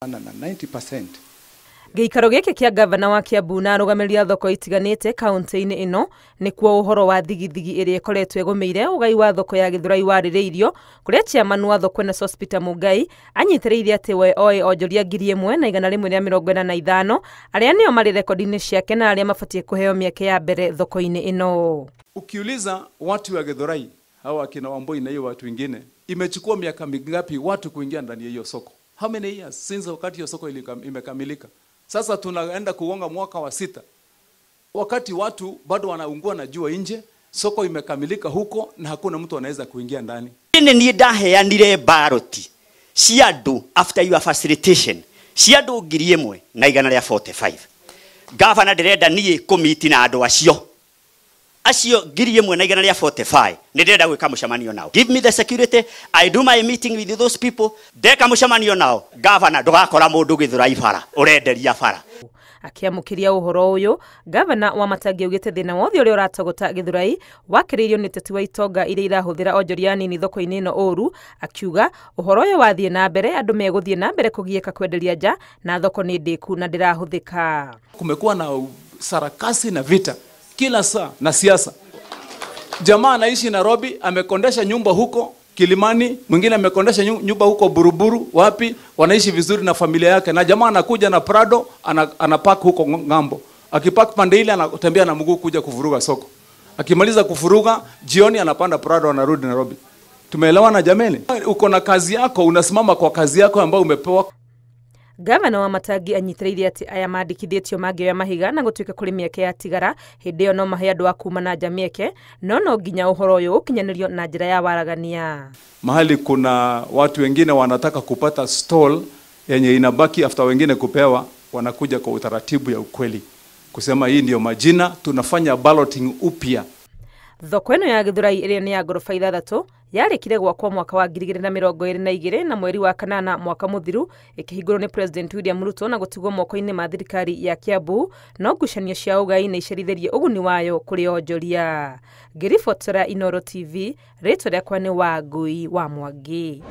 Na 90%. Gĩikaro gĩkĩ kĩa gavana wa Kiambu na arũgamĩrĩri a thoko itiganĩte kaunti-inĩ ĩno nĩkuo ũhoro wa thigithigi ĩrĩa ĩkoretwo ĩgũmĩire ũgai wa thoko ya Gĩthũrai warĩrĩirio, kũrĩa chairman wa thoko ĩno Sospeter Mungai anyitĩrĩire atĩ we oĩ onjoria 1145 arĩa nĩo marĩ rekondi-inĩ ciake na arĩa mabatiĩ kũheo mĩeke ya mbere thoko-inĩ ĩno. Ukiuliza watu wa Githurai hawa akina Wambui na hiyo watu wengine, imechukua miaka mingapi watu kuingia ndani ya hiyo soko? How many years since wakati hiyo soko imekamilika? Sasa tunaenda kugonga mwaka wa 6. Wakati watu bado wanaungua na jua nje, soko imekamilika huko na hakuna mtu anaweza kuingia ndani. Ni ndaheanire baroti cia andu after your facilitation cia andu 1145. Gavana ndirenda nie komiti na andu acio. Acio 1145 ndirenda gwika mucemanio nao. Give me the security, I do my meeting with those people. Ndeka mucemanio nao. Gavana ndugakora mundu Githurai bara urenderia bara. Akiamukiria uhoro uyu, gavana wa Matangi augite thina wothe uria uratogota Githurai wakiriirio ni teti wa itonga iria irahuthira onjoria nini thoko-inĩ ĩno ũru, akiuga uhoro uyu wathie na mbere andu meguthie na mbere kugieka kwenderia nja na thoko ni ndiku na ndirahuthika. Kumekuwa na sarakasi na vita kila saa na siasa. Jamaa anaishi Nairobi, amekondesha nyumba huko Kilimani, mwingine amekondesha nyumba huko Buruburu, wapi, wanaishi vizuri na familia yake. Na jamaa anakuja na Prado, anapark huko ng'ambo. Akipark pande ile anatembea na mguu kuja kuvuruga soko. Akimaliza kuvuruga, jioni anapanda Prado anarudi Nairobi. Tumeelewana jameni? Uko na kazi yako, unasimama kwa kazi yako ambayo umepewa. Gavana wa Matangi anyitĩrĩire atĩ aya mandĩkithĩtio mangĩoya mahiga na gũtuĩka kũrĩ mĩeke ya tigara hĩndĩ ĩyo no mahe andũ a kuma na nja mĩeke, no no nginya ũhoro ũyũ ũkinyanĩrio na njĩra ya waragania. Mahali kuna watu wengine wanataka kupata stall yenye inabaki after wengine kupewa, wanakuja kwa utaratibu ya ukweli kusema hii ndio majina, tunafanya balloting upya. Thoko ĩno ya Githurai ĩrĩa nĩ ya ngoroba 6 yarĩkire gwakwo mwaka wa 2022 na mweri wa 8 mwaka mũthiru ĩkĩhingũrwo nĩ President William Ruto na gũtigwo moko-inĩ ma thirikari ya Kiambu, no ngucanio cia ũgai nĩ icerithĩrie ũguni wayo kũrĩ onjoria. Ngĩribotera Inooro TV, rĩtwa rĩakwa nĩ Wangui wa Mwangi.